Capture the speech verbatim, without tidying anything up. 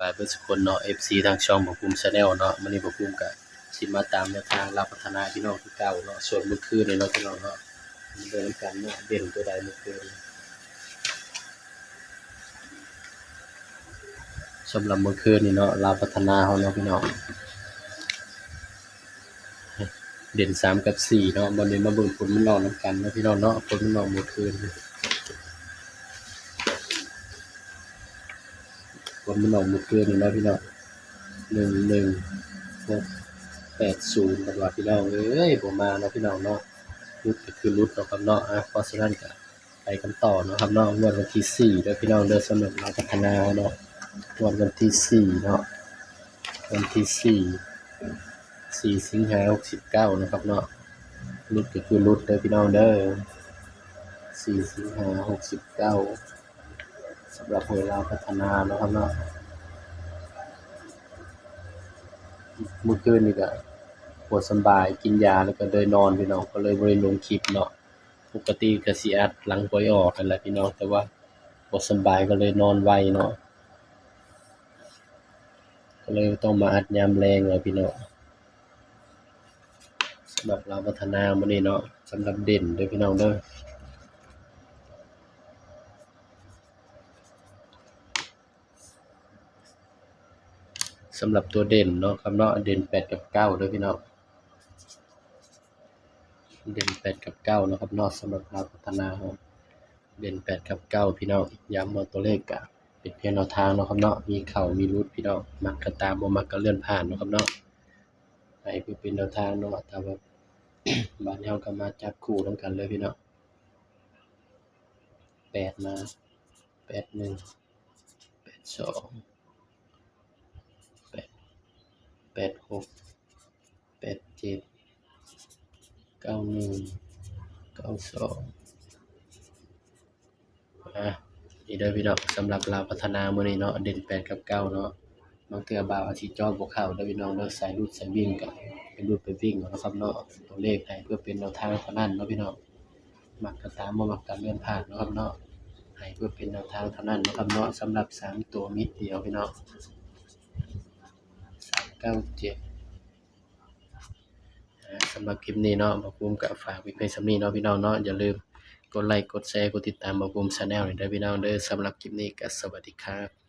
ไปเบิดสุคนเนาะ เอฟซี ทางช่องบ่าวภูมิ Channel เนาะ มื้อนี้บ่าวภูมิก็สิมาตามแนวทางลาวพัฒนาพี่น้องคือเก่าเนาะ ส่วนเมื่อคืนนี้เนาะพี่น้องเนาะ มาเบิ่งนำกันเนาะ เด่นตัวใดเมื่อคืน สำหรับเมื่อคืนนี้เนาะ ลาวพัฒนาเฮาเนาะพี่น้อง เด่นสามกับสี่เนาะ บัดนี้มาเบิ่งผลมันออกนำกันเนาะพี่น้องเนาะ ผลมันออกเมื่อคืน ผลมันออกเมื่อคืนนี้เนาะพี่น้อง หนึ่งหนึ่งหกแปดศูนย์ เพิ่นว่าพี่น้องเอ้ย บ่มาเนาะพี่น้องเนาะ หลุดก็คือหลุดเนาะครับเนาะ อ่ะ เพราะฉะนั้นก็ไปกันต่อเนาะครับเนาะ งวดวันที่สี่เด้อพี่น้องเด้อ สำหรับลาวพัฒนาเนาะ งวดวันที่สี่เนาะ วันที่สี่ สี่สิงหาหกสิบเก้านะครับเนาะ หลุดก็คือหลุดเด้อพี่น้องเด้อ สี่สิงหาหกสิบเก้า สำหรับหวยลาวพัฒนาเนาะครับเนาะ เมื่อคืนนี้ก็บ่สำบาย กินยาแล้วก็เลยนอนพี่น้อง ก็เลยบ่ได้ลงคลิปเนาะ ปกติก็สิอัดหลังหวยออกนั่นแหละพี่น้อง แต่ว่าบ่สำบายก็เลยนอนไวเนาะ ก็เลยต้องมาอัดยามแลงเอาพี่น้อง สำหรับลาวพัฒนามื้อนี้เนาะ สำหรับเด่นเด้อพี่น้องเด้อ สำหรับตัวเด่นเนาะครับเนาะ เด่นแปดกับเก้าเด้อพี่น้อง เด่นแปดกับเก้าเนาะครับเนาะ สำหรับลาวพัฒนาเฮา เด่นแปดกับเก้าพี่น้อง ย้ำว่าตัวเลขก็เป็นเพียงแนวทางเนาะครับเนาะ มีเข้ามีหลุดพี่น้อง มักก็ตาม บ่มักก็เลื่อนผ่านเนาะครับเนาะ ให้เพื่อเป็นแนวทางเนาะ แต่ว่า บาดนี้เฮาก็มาจับคู่นำกันเลยพี่น้อง แปดมา แปดหนึ่ง แปดสอง แปด แปดหก แปดเจ็ด เก้าหนึ่ง เก้าสอง อ่ะ นี่เด้อพี่น้อง สำหรับลาวพัฒนามื้อนี้เนาะ เด่นแปดกับเก้าเนาะ บางเทื่อบ่าวอาจสิเจาะบ่เข้าเด้อพี่น้องเด้อ สายหลุดสายวิ่งก็ไปหลุดไปวิ่งเอาเนาะครับเนาะ ตัวเลขให้เพื่อเป็นแนวทางเท่านั้นเนาะพี่น้อง มักก็ตาม บ่มักก็เลื่อนผ่านเนาะครับเนาะ ให้เพื่อเป็นแนวทางเท่านั้นเนาะครับเนาะ สำหรับสามตัวเม็ดเดียวพี่น้อง สามเก้าเจ็ด อ่า สำหรับคลิปนี้เนาะ บ่าวภูมิก็ฝากไว้เพียงส่ำนี้เนาะพี่น้องเนาะ อย่าลืมกดไลก์ กดแชร์ กดติดตามบ่าวภูมิ Channel นี่เด้อพี่น้องเด้อ สำหรับคลิปนี้ก็สวัสดีครับ